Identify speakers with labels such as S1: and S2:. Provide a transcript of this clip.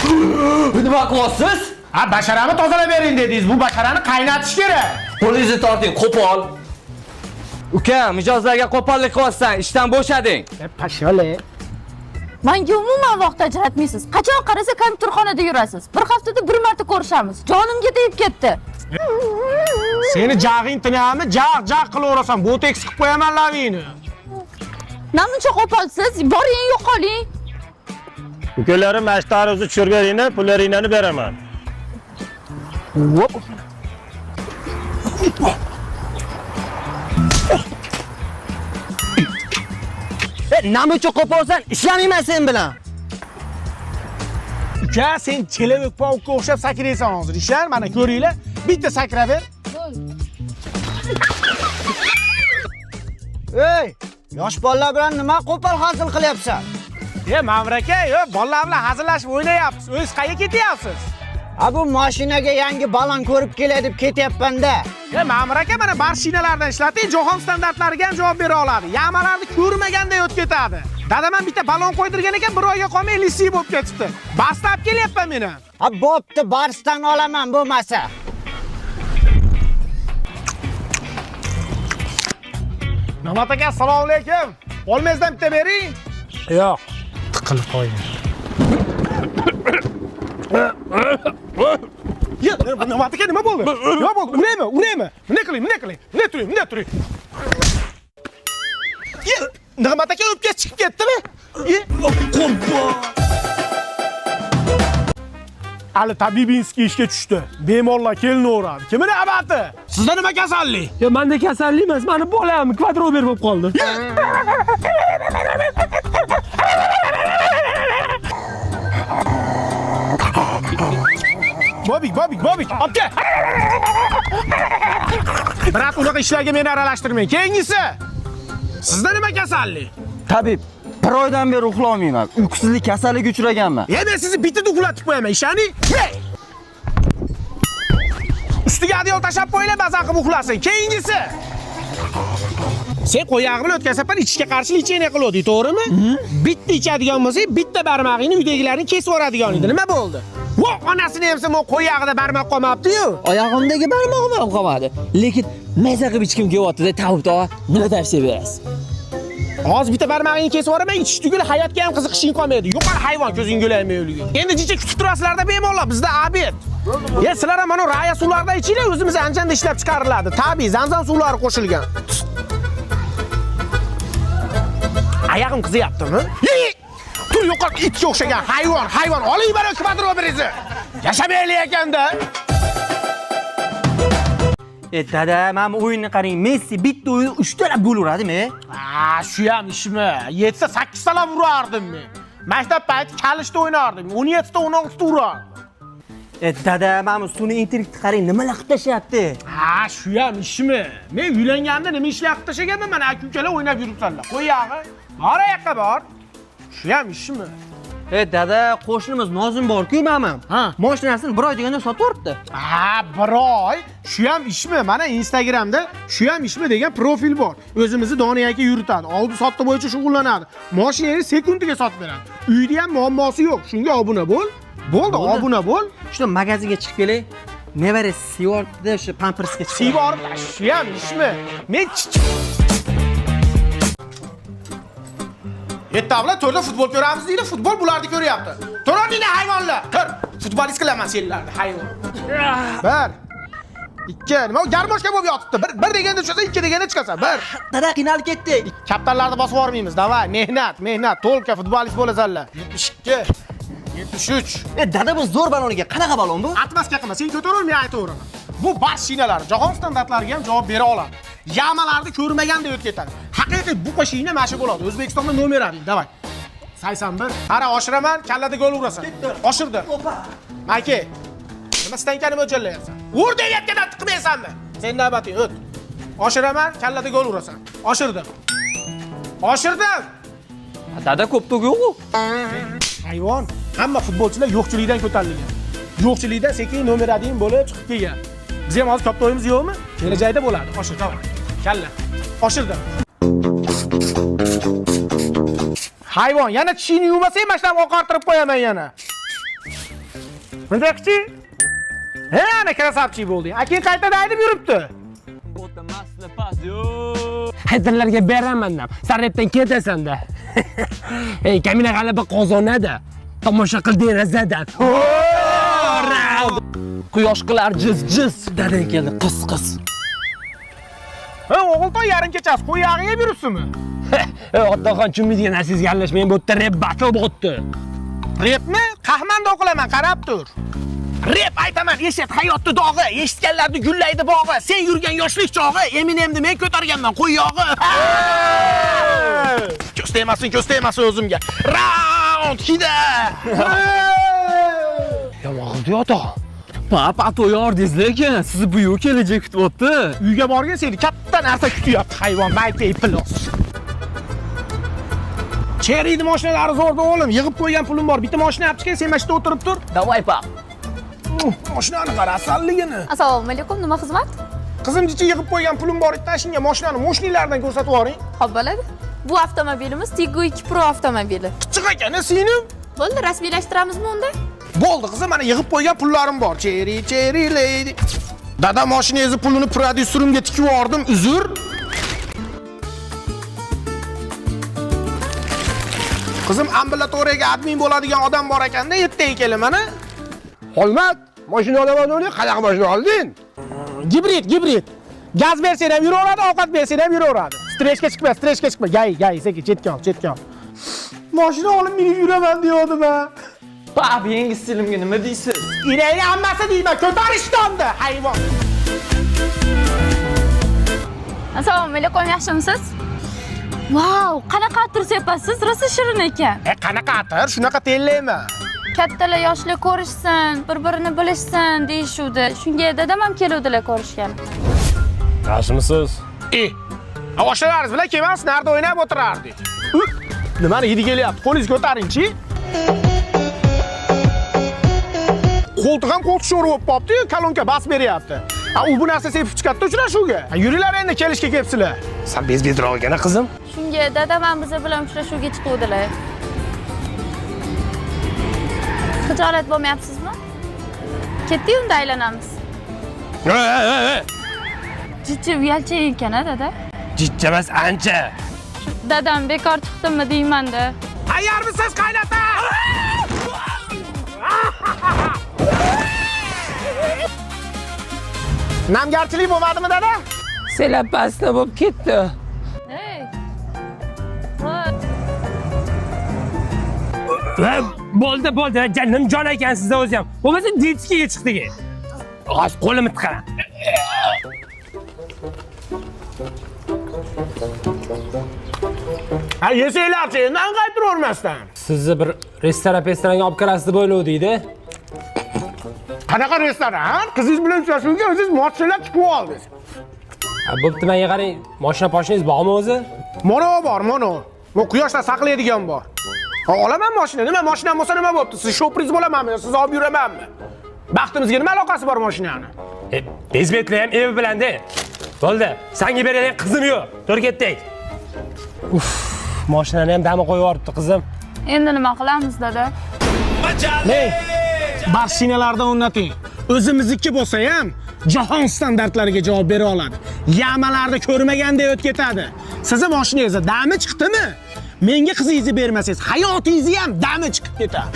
S1: Nima qilyapsiz?
S2: Ha, basharani tozalab bering dedingiz. Bu basharani qaynatish kerak.
S1: Qo'lingizni torting, qo'pol. Uka, mijozlarga qo'pollik qilyapsan, ishdan bo'shading.
S2: Pashole.
S3: Menga umuman vaqt ajratmaysiz. Qachon qarasa kompyuterxonada yurasiz. Bir haftada bir marta ko'rishamiz. Jonimga tegib ketdi.
S2: Seni jag'ing tinami? Jag' jag' qilaverasan. Boteks qilib qo'yaman lavingni.
S3: Namuncha qo'polsiz? Boring, yo'qoling.
S4: Ukalarim, mana shu tarvuzni tushirib beringlar, pullaringlarni beraman.
S1: Namuncha qo'polsan, ishlamayman sen bilan.
S2: Uka, sen chelevik paukka o'xshab sakraysan hozir. Ishlar mana ko'ringlar. Bitta sakraver.
S5: Ey, yosh bolalar bilan nima qo'pol hazil qilyapsan?
S2: E, Mavr aka, yo, bolalar bilan hazillashib o'ynayapsiz. O'zingiz qayerga ketyapsiz?
S5: Ha, bu mashinaga yangi balon ko'rib kelay deb ketyapman-da.
S2: E, Ma'mur aka, mana barshinalardan ishlating, jahon standartlariga ham javob bera oladi. Yamalarni ko'rmaganday o'tib ketadi. Dadam ham bitta balon qo'ydirgan ekan, bir oyga qolmay lisiy bo'lib ketibdi. Bastab kelyapman men ham.
S5: Ha, bo'pti, barsdan olaman bo'lmasa.
S2: Nomad aka, assalomu alaykum. Olmangizdan bitta bering.
S4: Yo'q.
S2: Tiqilib qo'ying. Ya, Nomad aka nima bo'ldi? Nima bo'ldi? Uraymi? Uraymi? Bunday qiling, bunday qiling. Bunday turing, bunday turing. Ya, Nig'mat aka o'pkasi chiqib ketdimi? Ye, qo'rqo. Ali Tabibinskiy ishga tushdi. Bemorlar kelinaveradi. Kimni navbati? Sizda nima kasallik?
S6: Ya menda kasallik emas, mani bolam kvadrober bo'lib qoldi.
S2: Bobik, Bobik, Bobik, olib kel. Brat, unaqa ishlarga meni aralashtirmang. Keyingisi. Sizda nima kasallik?
S7: Tabib, bir oydan beri uxlolmayman. Uyqusizlik kasaliga uchraganman.
S2: Ya men sizni bittada uxlatib qo'yaman, ishoning. Hey! Ustiga adyol tashlab qo'yinglar, maza qilib uxlasin. Keyingisi. Sen qo'yog'i bilan o'tgan safar ichishga qarshi lecheniya qiluvding, to'g'rimi? Bitta ichadigan bo'lsang, bitta barmog'ingni uydagilarni kesib yuboradigan edi. Nima bo'ldi? Vo, onasini emsa, mo qo'yog'ida barmoq qolmabdi-yu.
S1: Oyog'imdagi barmog'im ham qolmadi. Lekin maza qilib ichkim kelyapti-da, tabib tog'a. Nima tavsiya berasiz?
S2: Hozir bitta barmog'ingni kesib yuboraman, ichish tugul hayotga ham qiziqishing qolmaydi. Yo'qol hayvon ko'zing ko'rolmay o'ligi. Endi jicha kutib turasizlarda bemalol, bizda obed. Ya sizlar ham mana raya suvlaridan ichinglar, o'zimiz Anjanda ishlab chiqariladi. Tabiiy zamzam suvlari qo'shilgan. Oyog'im qiziyaptimi? Ye! Tur yo'qol itga o'xshagan hayvon, hayvon. Oling mana kvadroberingizni. Yashamaylik ekanda.
S7: E dada, mana bu o'yinni qarang. Messi bitta o'yin 3 talab gol uradimi?
S2: Ha, shu ham ishmi? 7 8 talab urardim men. Maktab payti kalishda o'ynardim. 17 ta 16 ta urardim.
S7: E dada, mana bu sun'iy intellektni qarang, nimalar qilib tashlayapti?
S2: Ha, shu ham ishmi? Men uylanganimda nima ishlar qilib tashlaganman? Mana aka ukalar o'ynab yuribsanlar. Qo'y yog'i. Bor yoqqa bor. Shu ham ishmi?
S7: E dada, qo'shnimiz Nozim bor-ku, mana.
S2: Ha.
S7: Mashinasini bir oy deganda sotib yuboribdi.
S2: Ha, bir oy. Shu ham ishmi? Mana Instagramda shu ham ishmi degan profil bor. O'zimizni Doniya aka yuritadi. Oldi sotdi bo'yicha shug'ullanadi. Mashinani sekundiga sotib beradi. Uyda ham muammosi yo'q. Shunga obuna bo'l. Bo'ldi, obuna bo'l.
S7: Shuni magazinga chiqib kelay. Nevarasi siyvordi, o'sha pampersga chiqib.
S2: Siyvorib, shu ham ishmi? Men Yetti avla to'rda futbol ko'ramiz deydi, futbol bularni ko'ryapti. To'roninglar hayvonlar. Tur, futbolist qilaman senlarni hayvon. Bir. Ikki, nima u garmoshka bo'lib yotibdi. Bir, bir deganda tushasan, ikki deganda chiqasan. Bir.
S7: Dada qiynalib ketdik.
S2: Kaptarlarni bosib yubormaymiz. Davay, mehnat, mehnat. To'lka futbolist bo'lasanlar. 72, 73.
S7: E dada, bu zo'r balon ekan. Qanaqa balon bu?
S2: Atmaska qilma, sen ko'taraver, men aytaveraman. Bu bas shinalari jahon standartlariga ham javob bera oladi. Yamalarni ko'rmaganday o'tib ketadi. Haqiqiy buqa shina mana shu bo'ladi. O'zbekistonda nomer 1. Davay. 81. Qara, oshiraman, kallada gol urasan. Oshirdi. Mayke. Nima stankani mo'ljallayapsan? Ur deyayotgandan tiqmaysanmi? Sen navbating, o't. Oshiraman, kallada gol urasan. Oshirdim. Oshirdim.
S1: Dada ko'p to'k yo'q-ku.
S2: Hayvon. Hamma futbolchilar yo'qchilikdan ko'tarilgan. Yo'qchilikdan sekin nomer 1 bo'lib chiqib kelgan. Biz ham hozir katta o'yimiz yo'qmi? Kelajakda bo'ladi. Oshir, davay. Kalla. Oshirdim. Hayvon, yana tishingni yuvmasang, mana shunaqa oqartirib qo'yaman yana. Bundaqchi? He, ana krasavchik bo'lding. A keyin qaytadan haydab yuribdi.
S6: Haydarlarga beraman deb. San repdan ketasan-da. Ey, Kamina g'alaba qozonadi. Tomosha qil derazadan.
S1: Quyosh qilar jiz jiz. Dadang keldi qiz qiz.
S2: Ha, o'g'iltoy yarim kechasi qo'y yog'iga yeb yuribsizmi?
S6: Ey, otaxon tushunmaydigan narsangizga aralashmang. Bu yerda rep battle bo'lyapti.
S2: Repni qahmanda o'qilaman, qarab tur. Rep aytaman, eshit hayotni dog'i, eshitganlarni gullaydi bog'i. Sen yurgan yoshlik chog'i, Eminemni men ko'targanman qo'y yog'i. Ko'z tegmasin, ko'z tegmasin o'zimga. Round hida.
S6: Yomon qildi otaxon.
S1: Pap, ato yordingiz lekin sizni buyuk kelajak kutyapti.
S2: Uyga borgin seni katta narsa kutyapti hayvon, Maytay Plus. Cherry'ni mashinalari zo'rda o'g'lim, yig'ib qo'ygan pulim bor. Bitta mashina olib chiqay, sen mana shu yerda o'tirib tur.
S1: Davay pap.
S2: Mashinani qara, asalligini.
S3: Assalomu alaykum, nima xizmat?
S2: Qizim jicha yig'ib qo'ygan pulim bor edi, shunga mashinani moshinalardan ko'rsatib yuboring.
S3: Xo'p bo'ladi. Bu avtomobilimiz Tiggo 2 Pro avtomobili.
S2: Qichiq ekan, singlim.
S3: Bo'ldi, rasmiylashtiramizmi unda?
S2: Bo'ldi qizim, mana yig'ib qo'ygan pullarim bor. Cherry, cherry lady. Dada mashinangizni pulini prodyuserimga tikib yubordim, uzr. Qizim ambulatoriyaga admin bo'ladigan odam bor ekanda, ertaga kelin mana.
S8: Holmat, mashina olaman o'ylang, qanaqa mashina olding?
S2: Gibrid, gibrid. Gaz bersang ham yuraveradi, ovqat bersang ham yuraveradi. Stressga chiqma, stressga chiqma. Gay, gay, sekin chetga ol, chetga ol. Mashina olib minib yuraman degandim ha.
S1: Pap, yangi stilimga nima deysiz?
S2: Inangni ammasi deyman, ko'tar ishtonni, hayvon.
S3: Assalomu alaykum, yaxshimisiz? Vau, qanaqa atir sepasiz? Rosa shirin ekan.
S2: E, qanaqa atir? Shunaqa tellayman.
S3: Kattalar yoshlar ko'rishsin, bir-birini bilishsin deyishuvdi. Shunga dadam ham keluvdilar ko'rishgan.
S4: Yaxshimisiz?
S2: E, oshnalaringiz bilan kelmas, narda o'ynab o'tirardik. Nimani hidi kelyapti? Qo'lingizni ko'taringchi. Qo'ltiq ham qo'ltiq sho'ri bo'lib qolibdi-yu, kolonka bas beryapti. Ha, u bu narsa sepib chiqadi uchrashuvga. Yuringlar endi kelishga kelibsizlar.
S6: San bezbedroq ekan qizim.
S3: Shunga dadam ham biza bilan uchrashuvga chiquvdilar. Xijolat bo'lmayapsizmi? Ketdik unda aylanamiz.
S6: Ey, ey, ey.
S3: Jichi uyalchang ekan a dada.
S6: Jichcha emas, ancha.
S3: Dadam bekor chiqdimmi deyman-da.
S2: Tayyormisiz qaynota? Namgarchilik bo'lmadimi dada?
S6: Senlar pastda bo'lib ketdi.
S3: Ey. Voy.
S6: Va bo'ldi, bo'ldi. Janim jon ekansizda o'zi ham. Bo'lmasa detskiga chiqdik. Hozir qo'limni tiqaman.
S2: Ha, yesanglarchi, endi anqaytiravermasdan.
S6: Sizni bir restoran restoranga olib kirasiz deb o'ylovdik-da.
S2: Qanaqa restoran? Qizingiz bilan uchrashuvga o'zingiz mashinalar chiqib oldingiz.
S6: Ha, bo'pti, menga qarang, mashina poshingiz bormi o'zi?
S2: Mono bor, mono. Bu quyoshdan saqlaydigan bor. Ha, olaman mashina. Nima mashinam bo'lsa nima bo'pti? Siz shopringiz bo'lamanmi? Siz olib yuramanmi? Baxtimizga nima aloqasi bor mashinani?
S6: E, bezbetlar ham evi bilan-da. Bo'ldi, senga beradigan qizim yo'q. Tur ketdik. Uf, mashinani ham dami qo'yib yuboribdi qizim.
S3: Endi nima qilamiz dada?
S2: Ey, mashinalardan o'rnating. O'zimizniki bo'lsa ham jahon standartlariga javob bera oladi. Yamalarni ko'rmaganday o'tib ketadi. Sizni mashinangizni dami chiqdimi? Menga qizingizni bermasangiz, hayotingizni ham dami chiqib ketadi.